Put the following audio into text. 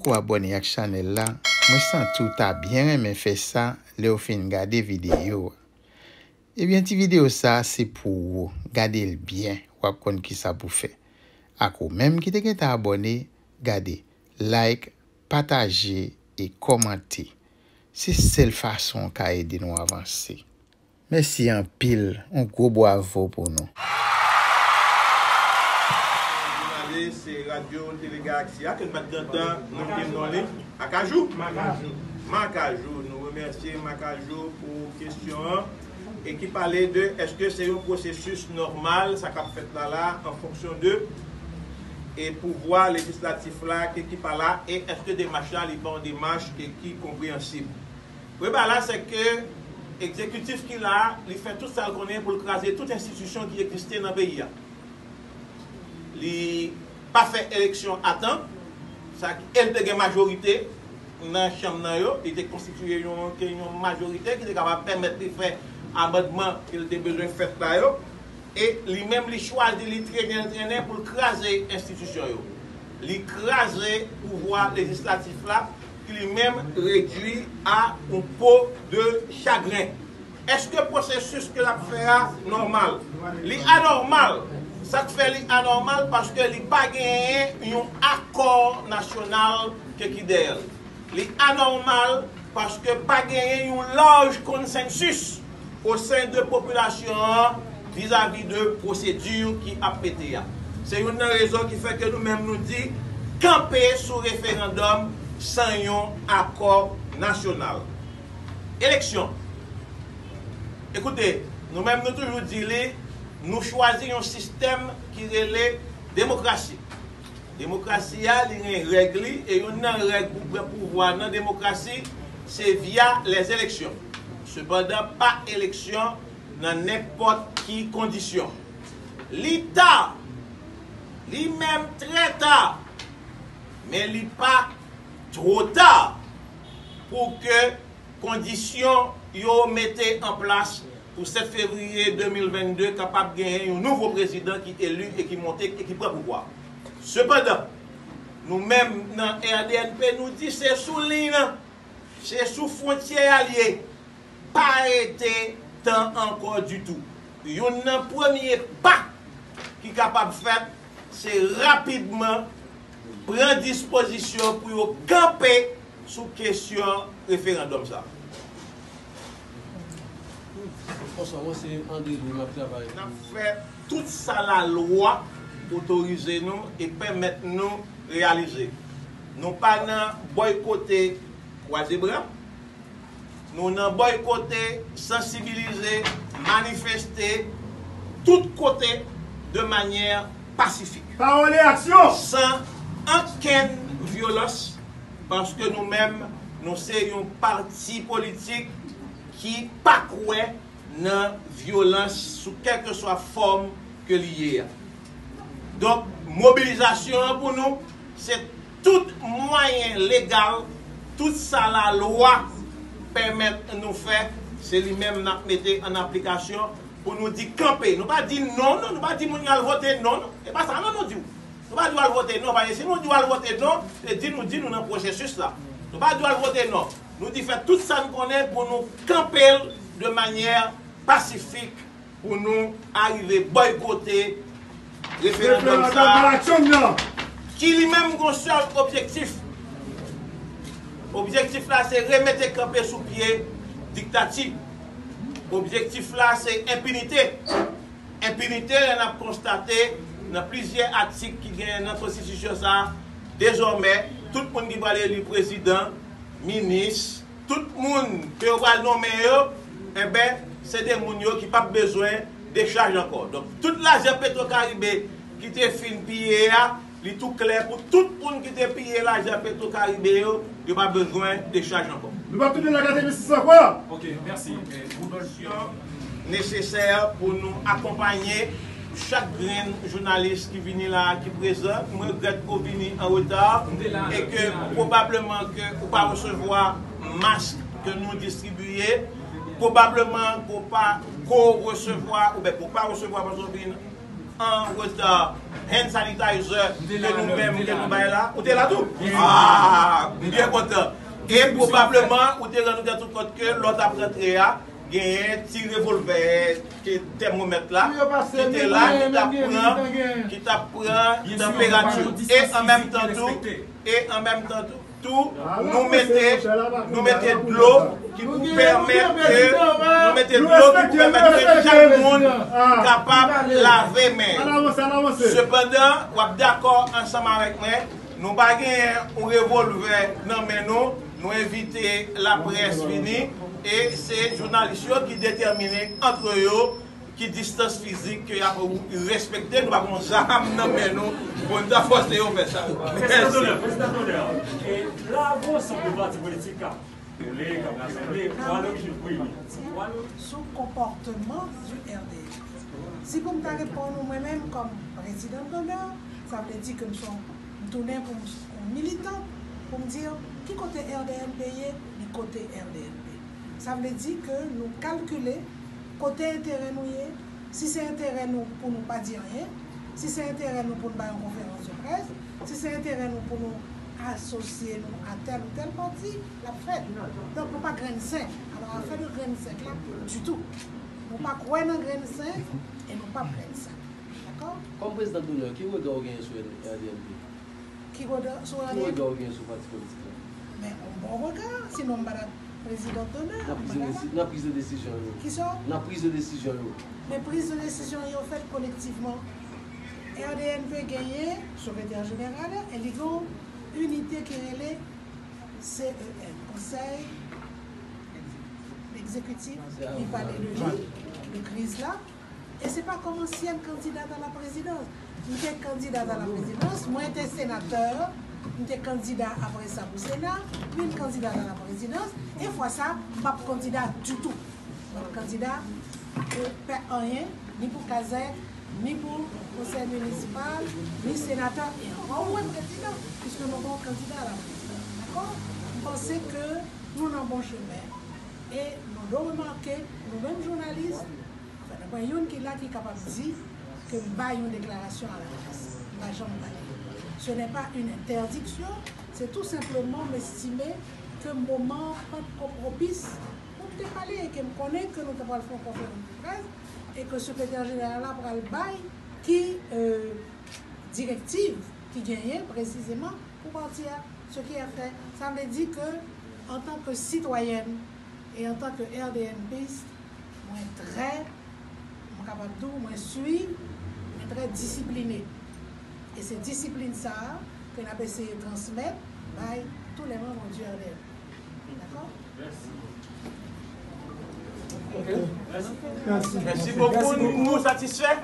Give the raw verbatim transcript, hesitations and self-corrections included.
ou abòne ak chanèl la, mwen santi w ta byen renmen fè sa lè w fin gade videyo a. Ebyen, ti videyo sa a se pou ou. Gade l byen, w ap konn kisa pou fè. Ak ou menm ki te gentan abòne, gade, like, pataje e kòmante. Se sèl fason w ka ede nou avanse. Mèsi anpil, yon gwo bwavo pou nou. Jounal se Radyo Tele Galaksi a, ke n pa t gentan nonmen non li. Akajou? Makajou. Makajou. Nou remèsye Makajou pou kesyon an e ki pale de èske se yon pwosesis nòmal sa k ap fèt la la an fonksyon de e pouvwa lejislatif la ke ki pa la e èske demach la li pa yon demach ke ki konpreyansib. Premye bagay la se ke egzekitif ki la a, li fè tout sa l konnen pou l kraze tout enstitisyon ki egziste nan peyi a. Li pa fè eleksyon a tan, sa e l te gen majorite nan chanm nan yo, li te konstitiye yon, yon majorite ki te kapab pèmèt li fè amandman ke l te bezwen fèt la yo. E li menm li chwazi li trennen l trennen pou l kraze enstitisyon yo. Li kraze pouvwa lejislatif la ki li menm redui a yon po de chagren. Èske pwosesis ke l ap fè a nòmal? Li anòmal. Sa k fè li anòmal? Paske li pa genyen yon akò nasyonal ke ki dèyè l. Li anòmal paske pa genyen yon laj konsensis o sen de popilasyon an vizavi de pwosedi ki ap mete a. Se youn nan rezon ki fè ke nou menm nou di kanpe sou referandòm san yon akò nasyonal. Eleksyon. Ekoute, nou menm nou toujou di li, nou chwazi yon sistèm ki rele demokrasi. Demokrasi a, li gen règ li, e youn nan règ pou pran pouvwa nan demokrasi, se via les élections. Sepandan, pa eleksyon nan nenpòt ki kondisyon. Li ta, li menm trè ta, men li pa two ta pou ke kondisyon yo mete an plas pou sèt fevriye de mil vennde kapab genyen yon nouvo prezidan ki eli e ki monte e ki pran pouvwa. Sepandan, nou menm nan R D N P, nou di se sou liy nan, se sou fwontyè a l ye, pa rete tan ankò ditou. Youn nan premye pa ki kapab fèt, se rapidman pran dispozisyon pou yo kanpe sou kesyon referandòm sa. N ap fè tout sa lalwa otorize nou e pèmèt nou reyalize. Nou pa nan bòykote, kwaze bra. Nou nan bòykote, sansibilize, manifeste tout kote de manyè pasifik. Pawòl e aksyon! San okenn vyolans, paske nou menm, nou se yon pati politik ki pa kwè nan vyolans sou kèlkeswa fòm ke li ye a. Donk, mobilizasyon an pou nou, se tout mwayen legal, tout sa lalwa pèmèt nou fè, se li menm n ap mete an aplikasyon pou nou di kanpe. Nou pa di non, non, nou pa di moun yo al vote non, non. E pa sa non nou di w. Nou pa di w al vote non, paske si nou di w al vote non, se di nou di nou nan pwosesis la. Nou pa di w al vote non. Nou di fè tout sa n konnen pou nou kanpe l de manyè pasifik pou nou arive bòykote referandòm sa a, ki li menm gon sèl objektif. Objektif la se remete kanpe sou pye diktati. Objektif la se enpinite. Enpinite, lè n ap konstate nan plizyè atik ki genyen nan konstitisyon sa a, dezòmè, tout moun ki pral eli prezidan, minis, tout moun ke yo pral nonmen yo, enben, se de moun yo ki p ap bezwen dechaj ankò. Donk, tout lajan Petwokaribe ki te fin piye a, li tou klè pou tout moun ki te piye lajan Petwokaribe yo, yo pa bezwen dechaj ankò. Nou p ap tounen nan katrevensis ankò. Ok, mèsi. Kondisyon nesesè pou nou akonpanye chak grenn jounalis ki vini la a, ki prezan. Mwen regrèt ke w vini an reta e ke pwobableman ke ou pa resevwa mask ke nou distribiye. Pwobableman ke w pa ko resevwa, oubyen ke w pa resevwa paske w vin an reta hand sanitizer ke nou menm ke nou bay la. Ou te la tou? Ah, m byen kontan. E pwobableman, ou te rann ou tèt ou kont ke lè w t ap rantre a, genyen ti revòlvè ke tèmomèt la ki te la, ki t ap pran, ki t ap pran tanperati w. E an menm tan tou, e an menm tan tou, tou, nou mete, nou mete dlo ki pou pèmèt ke, nou mete dlo ki pou pèmèt ke chak moun kapab lave men. Sepandan, w ap dakò ansanm avèk mwen, nou pa gen yon revòlvè nan men nou, nou envite laprès vini, e se jounalis yo ki detèmine antre yo ki distans fizik ke y ap respekte, nou pa gen zam nan men nou pou n ta fòse yo fè sa. Prezidan Tonè, Prezidan Tonè, e la w wè ansanm de pati politik k ap boule, k ap rasanble, kwa le ki vini? Sou konpòtman du R D N. Si pou m ta reponn ou mwen menm kòm prezidan Tonè, sa vle di ke m son, m tounen pou m yon militan, pou m di ki kote R D N P ye, li kote R D N P. Sa vle di ke nou kalkile kote enterè nou ye, si se enterè nou pou nou pa di anyen, si se enterè nou pou nou bay yon konferans de près, si se enterè nou pou nou asosye nou a tèl ou tèl pati, l ap fèt. Donk, nou pa grenn senk. Alò, afè de grenn senk la, ditou. Nou pa kwè nan grenn senk e nou p ap grenn senk. Dakò? Kòm prezidan donè, ki rega w genyen sou R D N P? Ki rega sou R D N P? Ki rega w genyen sou pati politik la? Men, yon bon rega, sinon m pa t ap prezidan donè. Nan priz de desi-, nan priz de desizyon yo. Kisa? Nan priz de desizyon yo. Men priz de desizyon yo fèt kolektivman. R D N P genyen sekretè jeneral e li gen yon inite ki rele C E N, Konsèy Egzekitif, li pale de li, de kriz la. E se pa kòm ansyèn kandidat a la prezidans. M te kandidat a la prezidans, mwen te senatè, m te kandida apre sa pou Sena, vin kandidat a la prezidans, e fwa sa, m p ap kandida ditou. M p ap kandida pou fè anyen, ni pou kazèk, ni pou konsèy minisipal, ni senatè, e ankò mwen prezidan, piske nou pa yon kandida a la prezidans. Dakò? M panse ke nou nan bon chemen. E nou dwe remake, nou menm jounalis, anfen, nou pa youn ki la ki kapab di ke m bay yon deklarasyon a la près. M pa janm pale. Ce n'est pas une interdiction, c'est tout simplement m estime ke moman an pa t ko pwopis pou m te pale e ke m konnen ke nou te pral fè yon konferans de près e ke sekretè jeneral la pral bay ki, euh, direktiv ki genyen presizeman pou pati a, ce qui est fait. Sa vle di ke, antanke sitwayèn e antanke RDNPiste, mwen trè, mwen kapab di w, mwen swiv, mwen trè disipline. E se disiplin sa a ke n ap eseye transmèt bay tous les membres du RDNP. Dakò? Mèsi bokou, nou satisfè.